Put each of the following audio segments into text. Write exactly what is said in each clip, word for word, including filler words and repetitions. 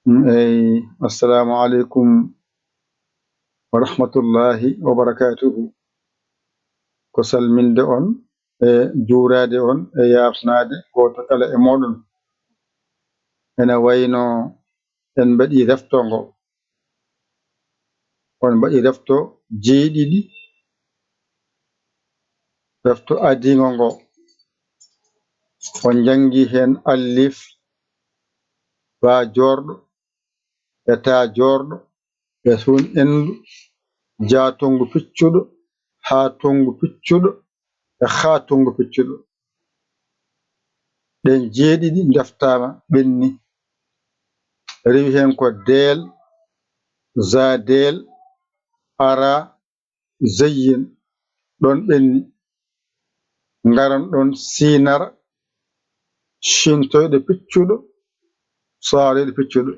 Eyi, assalamu aleykum wa rahmatullahi wa barakatuhu. Ko salminde on e juuraade on e yaafnaade gooto kala e mooɗon. Ene wayno en mbaɗi refto ngo, on mbaɗi refto jeeɗiɗi, refto adiingo ngo. On njanngi heen allif, baa joorɗo, e taa joorɗo, e sun endu, jaa tonngu piccuɗo, haa tonngu piccuɗo, e haa tonngu piccuɗo. Ɗen jeeɗiɗi ndeftaama, ɓenni. Rewi heen ko deel, zaadeel, araa, zayyin, ɗon ɓenni. Ngaran ɗon siinara, cintoyɗo piccuɗo, saaroyɗo piccuɗo.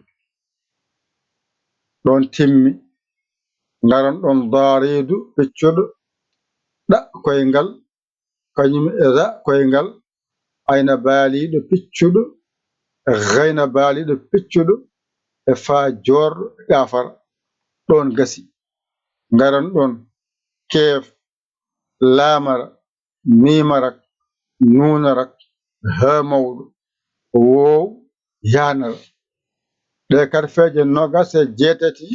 Ɗon timmi. Ngaran ɗon daaridu piccuɗo, ɗa koyngal, kañum e ra koyngal, ayna baaliiɗo piccuɗo, e gayna baaliiɗo piccuɗo, e faa joorɗo e gaafara. Ɗon gasi. Ngaran ɗon keef, laamara, miimara, nuunara, haa mawɗo, woow, yaanara. Ɗee karfeeje noogas e jeetati,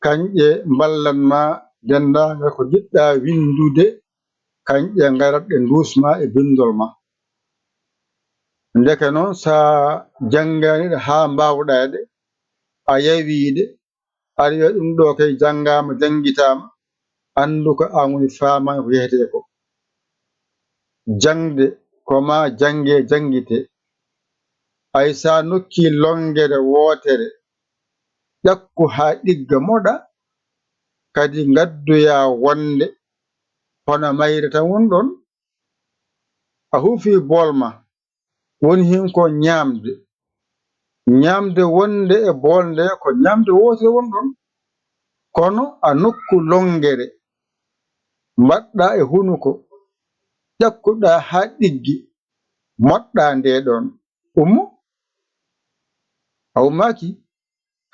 kañƴe mballan ma denndaangal ko njiɗɗa winndude, kañƴe ngarat ɗe nduus ma e binndol ma. Ndeke noon, so a janngaani ɗe haa mbaawɗaa ɗe, a yawii ɗe, ari wiya ɗum ɗo kay janngaama, janngitaama, anndu ko aan woni faamaani ko yehetee ko. Jaŋde ko maa janngee, janngitee. Hay so a nokkii lonngere wootere, ƴakku haa ɗigga, moɗa, kadi ngaddoyaa wonde hono mayre tan woni ɗoon. A huufi bool ma, woni heen ko ñaamde. Ñaamde wonde e bool nde ko ñaamde wootere woni ɗoon. Kono a nokku lonngere, mbaɗɗaa e hunuko, ƴakkuɗaa haa ɗiggi, moɗɗaa nde ɗoon. Ummo? A ummaaki?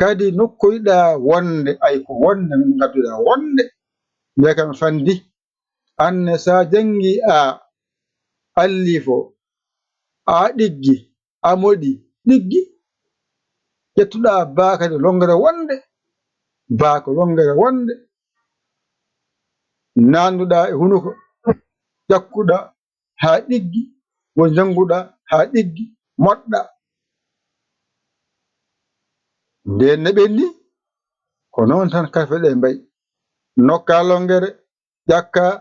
Kadi nokkoyɗaa wonde, ay ko wonde ngadduɗaa wonde, mbiya kam fandi. Aan ne, so a janngii a allifo, a ɗiggi, a moɗi, ɗiggi, ƴettuɗaa baa kadi lonngere wonde, baa ko lonngere wonde, naanduɗaa e hunuko, ƴakkuɗaa haa ɗiggi, wo njannguɗaa haa ɗiggi, moɗɗaa. Ndeen ne ɓenni, ko noon tan karfe ɗe mbayi. Nokkaa lonngere, ƴakkaa,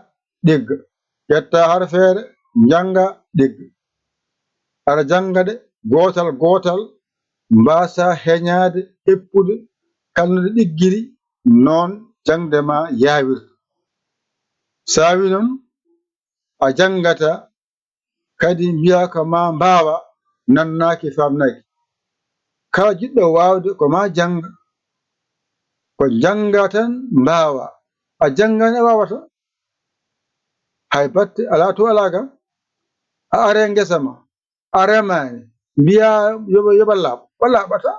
ɗigga. Ƴettaa harfeere, njanngaa, ɗigga. Aɗa jannga ɗe gootal gootal, mbaasaa heñaade, heppude, kala no ɗe ɗiggiri, noon jaŋde maa yaawirta. Saawi noon, a janngataa, kadi mbiyaa ko maa mbaawaa, nannaaki, faamnaaki. Kala jiɗɗo waawde ko maa jannga, ko janngaa tan mbaawaa. A janngaani a waawataa. Hay batte alaa to alaa ga, a aree ngesa ma, a remaani, mbiyaa yo ɓe, yo ɓe laaɓ, ɓe laaɓataa.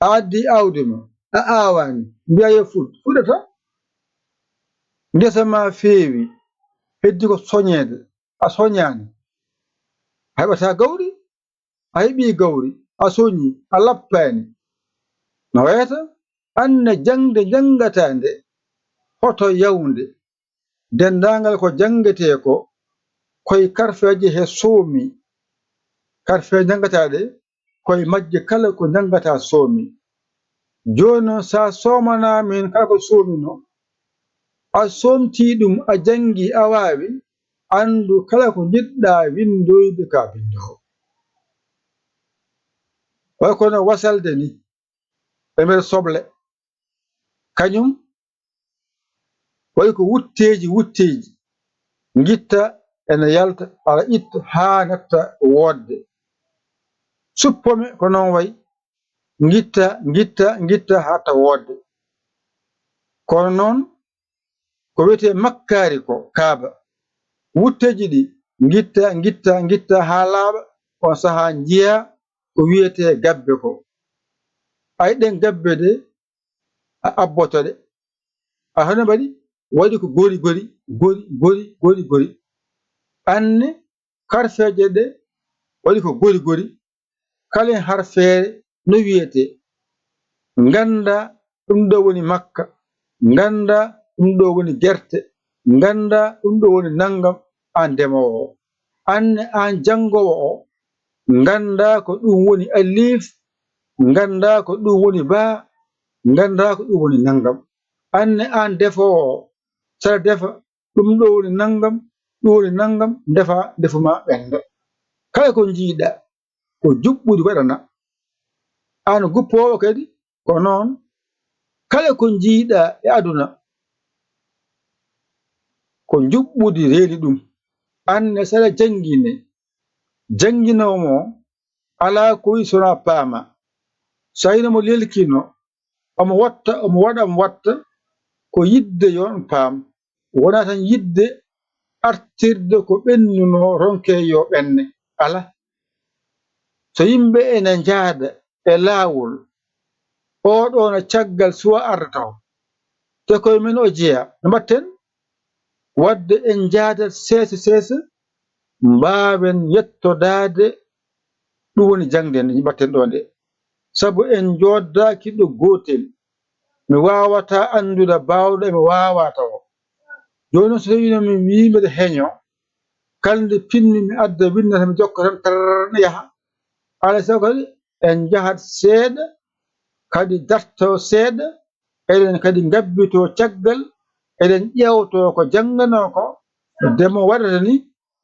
A addii aawdi ma, a aawaani, mbiyaa yo fuɗ, fuɗataa. Ngesa ma feewi, heddi ko soñeede, a soñaani, a heɓataa gawri. A heɓii gawri, a soñii, a lappaani. No wayata, aan ne jaŋde njanngataa nde, hoto yaw nde. Denndaangal ko janngetee ko, koye karfeeje he soomi. Karfeeje njanngataa ɗe, koye majje kala ko njanngataa soomi. Jooni noon, so a soomanaa min kala ko soomi noon, a soomtii ɗum, a janngii, a waawi, anndu kala ko njiɗɗaa winndoyde ka binndoo. Way kono wasalde ni, e nder soble, kañum way ko wutteeji, wutteeji, ngitta ene yalta, aɗa itta haa natta woodde. Suppome ko noon way, ngitta, ngitta, ngitta haa natta woodde. Kono noon, ko wiyetee makkaari ko, kaaba. Wutteeji ɗi, ngitta, ngitta, ngitta haa laaɓa, on sahaa njiyaa ko wiyetee gabbe ko. Ay ɗen gabbe de, a abboto ɗe. A hono mbaɗi, waɗi ko gori gori, gori gori, gori gori. Anne, karfeeje ɗe, waɗi ko gori gori. Kalen harfeere no wiyetee. Ngannda ɗum ɗo woni makka. Ngannda ɗum ɗo woni gerte. Ngannda ɗum ɗo woni nanngam, aan ndemoowo o. Anne aan janngoowo o, ngannda ko ɗum woni alif, ngannda ko ɗum woni baa, ngannda ko ɗum woni nanngam. Anne aan defoowo o, saɗa defa, ɗum ɗo woni nanngam, ɗum woni nanngam, ndefa, ndefu maa ɓennda. Kala ko njiiɗaa, ko juɓɓudi waɗana. Aan guppoowo kadi, ko noon. Kala ko njiiɗaa e aduna, ko njuɓɓudi reeni ɗum. Anne saɗa janngine, jannginoowo mo alaa ko wi sonaa paama. So a yino mo lelkino, omo watta, omo waɗa, omo watta, ko yiɗde yo on paam. Wonaa tan yiɗde artirde ko ɓennunoo ronkee yo ɓenne. Alaa. So yimɓe ene njaada e laawol, oo ɗoo no caggal suwa ardata o, te koye men o jeyaa. No mbaɗten? Waɗde en njaadat seese seese, mbaawen yettodaade, ɗum woni jaŋde nde mbaɗten ɗoo nde. Sabu en njooɗdaaki ɗo gootel, mi waawataa anndude baawɗo e mo waawaa tawo. Jooni noon, so tawiino mi wii mbeɗa heñoo, kala nde pinmi mi adda, winnata, mi jokka tan, tarr, ne yaha. Alaa e sago kadi en njahat seeɗa, kadi darto seeɗa, eɗen kadi ngabbito caggal, eɗen ƴeewto ko jannganoo ko, nde mo waɗata ni,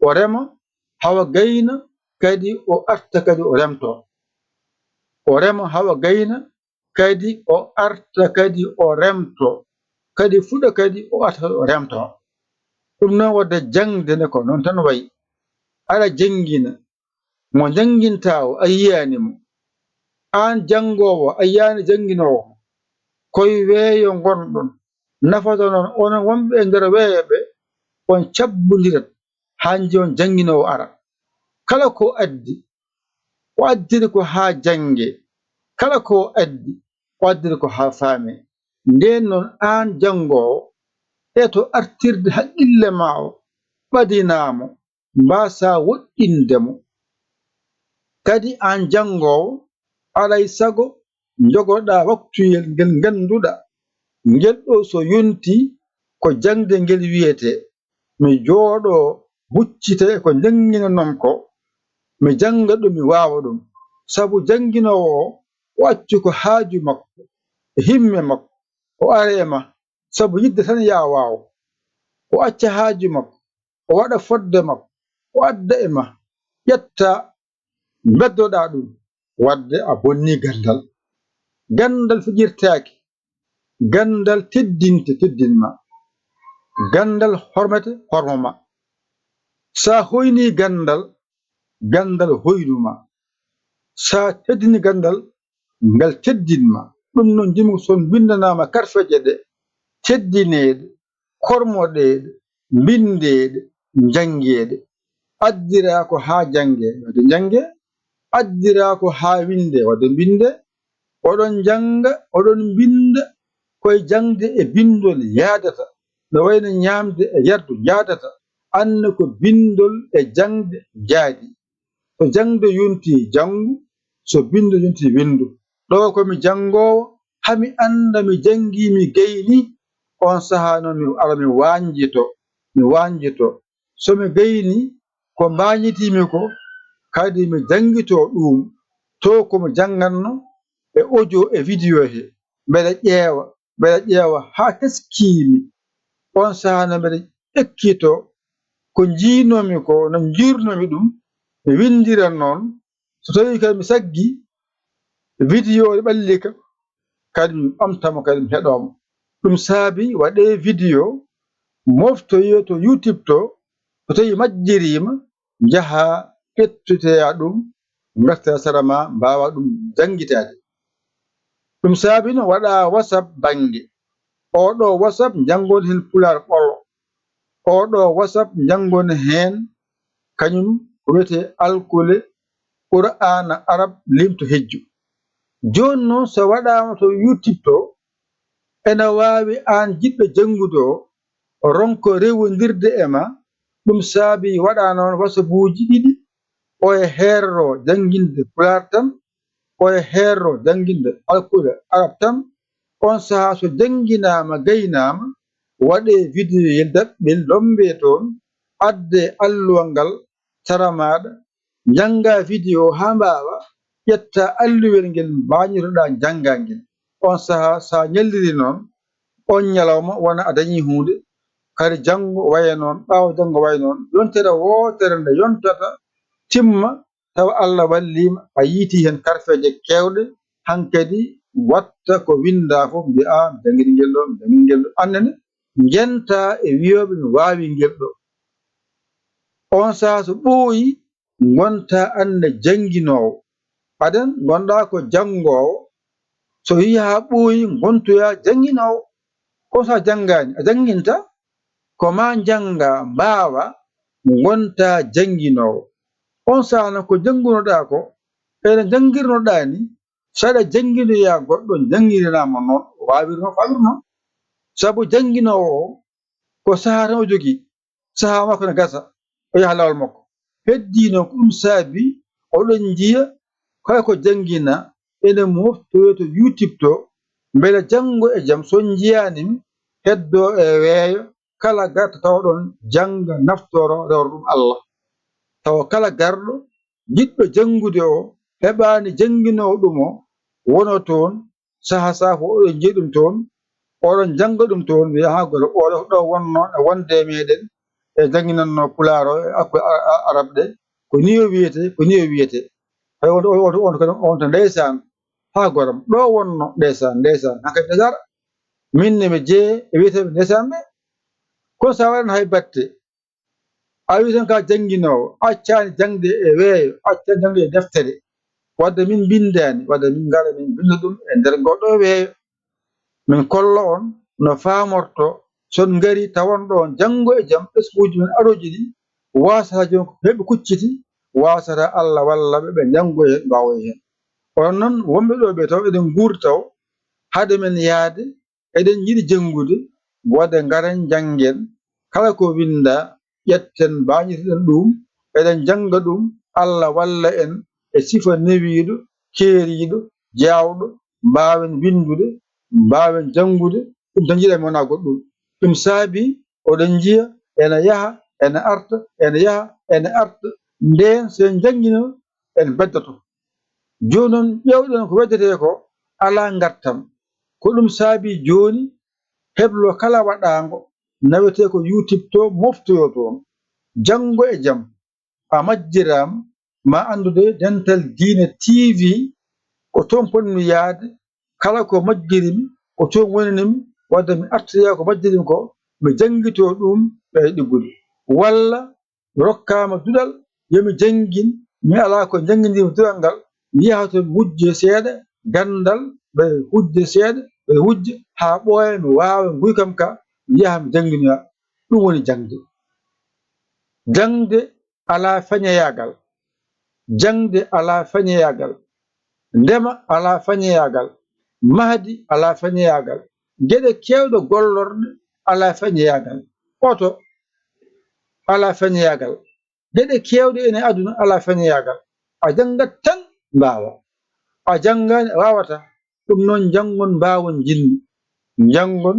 o rema, hawa gayna, kadi o arta, kadi o remto. O rema, hawa gayna, kadi o arta, kadi o remto, kadi fuɗa, kadi o arta, kadi o remto. Ɗum noon, waɗde jaŋde nde ko noon tan wayi. Aɗa janngina, mo njanngintaa o, a yiyaani mo. Aan janngoowo, a yiyaani jannginoowo mo. Koye weeyo ngonɗon. Nafoto noon, onon wonɓe e nder weeyo ɓe, on cabbondirat haa njiyon jannginoowo ara. Kala ko addi, o addiri ko haa jannge. Kala ko o addi, o addiri ko haa faame. Ndeen noon, aan janngoowo, eto artirde haqqille maa o, ɓadinaa mo, mbaasaa woɗɗinde mo. Kadi aan janngoowo, alaa e sago njogoɗaa waktuyel ngel ngannduɗaa, ngel ɗoo so yontii ko jaŋde ngel wiyetee. Mi jooɗoo huccita e ko njannginanoo mi ko, mi jannga ɗum, mi waawa ɗum. Sabu jannginoowo o, o accu ko haaju makko, e himme makko, o ara e ma, sabu yiɗde tan yo a waaw. O acca haaju makko, o waɗa fodde makko, o adda e ma, ƴetta, mbeddoɗaa ɗum, waɗde a bonnii ganndal. Ganndal fijirtaake, ganndal teddinte, teddin ma. Ganndal hormete, hormo ma. Sa hoynii ganndal, ganndal hoynu ma. Sa teddini ganndal, ngal teddin ma. Ɗum noon, njiɗmi so on mbinndanaama karfeeje ɗe, teddineeɗe, kormoɗeeɗe, mbinndeeɗe, njanngeeɗe. Addiraa ko haa janngee, waɗde njanngee. Addiraa ko haa winndee, waɗde mbinnde. Oɗon njannga, oɗon mbinnda, ko e jaŋde e binndol yahdata, no wayno ñaamde e yardu yahdata, aan ne ko binndol e jaŋde njaadi. So jaŋde yontii, janngu, so binndol yontii, winndu. Ɗoo ko mi janngoowo, haa mi annda, mi janngii, mi gaynii, oon sahaa noon mi ara mi wañjito, mi wañjito. So mi gaynii, ko mbaañitiimi ko, kadi mi janngitoo ɗuum, to ko mi janngatnoo e audio e vidéo he, mbeɗa ƴeewa, mbeɗa ƴeewa haa teskii mi. Oon sahaa no mbeɗa ekkitoo ko njiinoomi ko, no njiirnoomi ɗum, mi winndira noon. So tawii kadi mi saggii, vidéo o ɓallii kam, kadi mi ɓamta mo, kadi mi heɗoo mo. Ɗum saabii waɗee vidéo, moftoyee to YouTube to, so tawii majjiriima, njahaa ƴettitoyaa ɗum, ngartaa sara maa, mbaawaa ɗum janngitaade. Ɗum saabii no waɗaa WhatsApp bannge. Oo ɗoo WhatsApp njanngon heen Pulaar ɓolo. Oo ɗoo WhatsApp njanngon heen, kañum ko wiyetee alkule Qur'aana Arab limto hejju. Jooni noon, so waɗaama to YouTube to, ena waawi aan jiɗɗo janngude o, ronko rewondirde e ma. Ɗum saabi waɗaa noon wasabuuji ɗiɗi, o e heerro jannginde Pulaar tan, o e heerro jannginde alkule Arab tan. Oon sahaa so jannginaama, gaynaama, waɗee vidéoyel daɓɓel, lommbee toon, addee alluwal ngal, taramaaɗa, njanngaa vidéo haa mbaawa, ƴettaa alluwel ngel mbaañotoɗaa njanngaa ngel. Oon sahaa, so a ñallirii noon, oon ñalawma wona a dañii huunde, kadi janngo waya noon, ɓaawo janngo waya noon, yontere wootere nde yontata, timma, tawa Allah wallii ma, a yiytii heen karfeeje keewɗe, hankadi watta ko winndaa fof, mbiyaa, "A, mi janngii ngel ɗo, mi janngii ngel ɗo." Aan nene, njentaa e wiyooɓe, "Mi waawii ngel ɗo." Oon sahaa so ɓooyi, ngontaa aan ne jannginoowo. Adan ngonɗaa ko janngoowo, so yii haa ɓooyi, ngontoyaa jannginoowo. Kono so a janngaani, a janngintaa? Ko maa njanngaa, mbaawaa, ngontaa jannginoowo. Oon sahaa noon ko janngunoɗaa ko, ene njanngirnoɗaa ni, so aɗa jannginoyaa goɗɗo, njannginanaa mo noon, waawirnoo, faawirnoo. Sabu jannginoowo o, ko sahaa tan o jogii. Sahaa makko ne gasa, o yaha laawol makko. Heddii noon ko ɗum saabi oɗon njiya kala ko jannginaa ene moftoyoo to YouTube to, mbele janngo e jam so on njiyaani mi, heddoo e weeyo kala garta tawa ɗoon jannga, naftoro, rewra ɗum Allah. Tawa kala garɗo jiɗɗo janngude o heɓaani jannginoowo ɗum o, wonoo toon, sahaa sahaa fof oɗon njiya ɗum toon, oɗon njannga ɗum toon, mbiya, "Haa golle, oɗo ko ɗo wonnoo e wonde e meɗen, e jannginannoo Pulaar o e hakkunde a-, a-, Arab ɗe, ko nii o wiyetee, ko nii o wiyetee." Hay on, on, on, on, on to ndeysaan, haa goram, ɗo wonnoo, ndeysaan, ndeysaan, hankadi ndeysaan, min ne mi jeye e wiyetee ɓe ndeysaan ɓe. Kono so a waɗaani hay batte, a wii tan ka jannginoowo, accaani jaŋde e weeyo, accaani jaŋde e deftere. Wadde min mbinndaani, wadde min ngara min mbinnda ɗum e nder ngoo ɗoo weeyo. Min kolla on no faamortoo, so on ngarii tawon ɗoon janngo e jam, ɓesnguuji men arooji ɗi, waasata jooni ko heɓe kucciti, waasata Allah walla ɓe, ɓe njanngoya heen, mbaawoya heen. Onon noon wonɓe ɗo ɓe taw eɗen nguurdi taw, hade men yahde, eɗen njiɗi janngude, wadde ngaren njanngen kala ko winndaa, ƴetten, mbaañiten ɗum, eɗen njannga ɗum, Allah walla en e sifa newiiɗo, keeriiɗo, jaawɗo, mbaawen winndude, mbaawen janngude, ɗum tan njiɗen mi wonaa goɗɗum. Ɗum saabi oɗon njiya ena yaha, ena arta, ena yaha, ena arta, ndeen so en njanngino en beddoto. Jooni noon ƴeewɗen ko weddetee ko alaa ngartam. Ko ɗum saabi jooni heblo kala waɗaango nawetee ko YouTube to moftoyoo toon. Janngo e jam, a majjiraama, ma anndude Dental Diine T V, ko toon potmi yahde, kala ko majjirimi, ko toon wonanimi, wadde mi artoya ko majjirimi ko, mi janngitoo ɗum ɓe ɗiggude. Walla rokkaama duɗal, yo mi janngin, mi alaa ko njanngindirmi duɗal ngal, mi yaha to mi wujje seeɗa, ganndal, ɓe wujje seeɗa, ɓe wujja, haa ɓooya, mi waawa nguykam ka, mi yaha mi jannginoya. Ɗum woni jaŋde. Jaŋde alaa fañoyaagal. Jaŋde alaa fañoyaagal. Ndema alaa fañoyaagal. Mahdi alaa fañoyaagal. Geɗe keewɗe gollorɗe alaa fañoyaagal. Oto alaa fañoyaagal. Geɗe keewɗe ene aduna alaa fañoyaagal. A janngat tan mbaawa. A janngaani a waawataa. Ɗum noon njanngon mbaawon jinni. Njanngon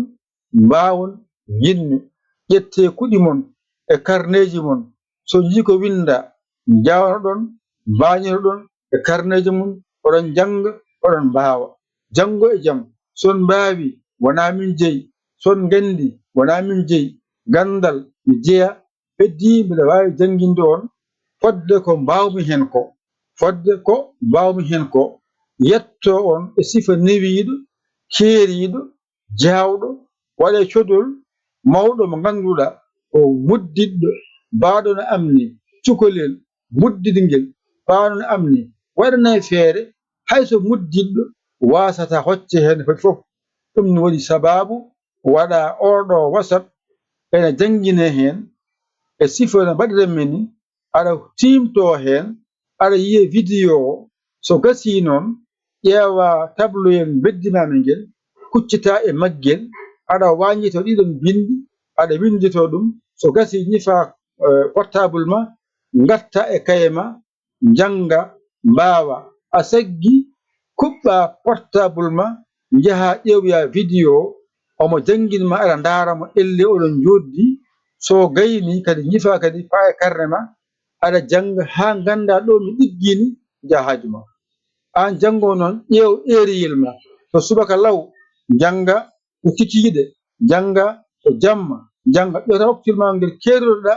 mbaawon jinni. Ƴettee kuɗi mon e karneeji mon. So njii ko winndaa, njawnoɗon, mbaañotoɗon e karneeji mon, oɗon njannga, oɗon mbaawa. Janngo e jam, so on mbaawi, wonaa min jeyi. So on nganndi, wonaa min jeyi. Ganndal mi jeya, heddii mbiɗa waawi jannginde on fodde ko mbaawmi heen ko. Fodde ko mbaawmi heen ko. Yettoo on e sifa newiiɗo, keeriiɗo, jaawɗo, waɗee codol mawɗo mo ngannduɗaa ko muddiɗɗo, mbaaɗo no am ni, cukalel, muddidngel, mbaaɗo no am ni, waɗanee feere, hay so muddiɗɗo waasata hocce heen foti fof. Ɗum ne waɗi sabaabu waɗaa oo ɗoo WhatsApp, ena janngine heen, e sifa no mbaɗiranmi ni, aɗa tiimtoo heen, aɗa yiya vidéo o, so gasii noon, ƴeewa tabloyel mbeddi maami ngel, kuccita e maggel, aɗa waañito ɗiɗon binndi, aɗa winndito ɗum. So gasii, ñifa, eh, portable ma, ngatta e kaye ma, njannga, mbaawa. A seggi, kuɓɓa portable ma, njaha ƴeewoya vidéo, omo janngin ma, aɗa ndaara mo, ellee oɗon njooɗdi. So gaynii kadi, ñifa kadi, faa e karne ma, aɗa jannga haa ngannda ɗo mi ɗiggiini, njaha haaju ma. Aan janngo noon, ƴeew eriyel ma. So subaka law, njannga ko kikiiɗe, njannga ko jamma, njannga. Ƴeewta waktuuyel ma ngel keeriroɗa,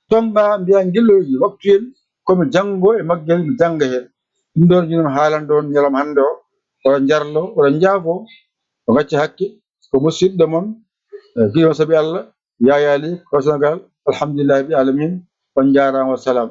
toŋɗa, mbiya ngel ɗo waktuyel, ko mi janngo e maggel, mi jannga heen. Ɗum ɗoon, jooni mi haalan ɗoon ñalawma hannde o, oɗon njarlo, oɗon njaafo, o gacca hakke, ko musidɗo mon, eh, giɗo sabi Allah, Yaya Ly, ko Sénégal, alhamdulillahi rabbil alamin, on njaaraama, wassalam.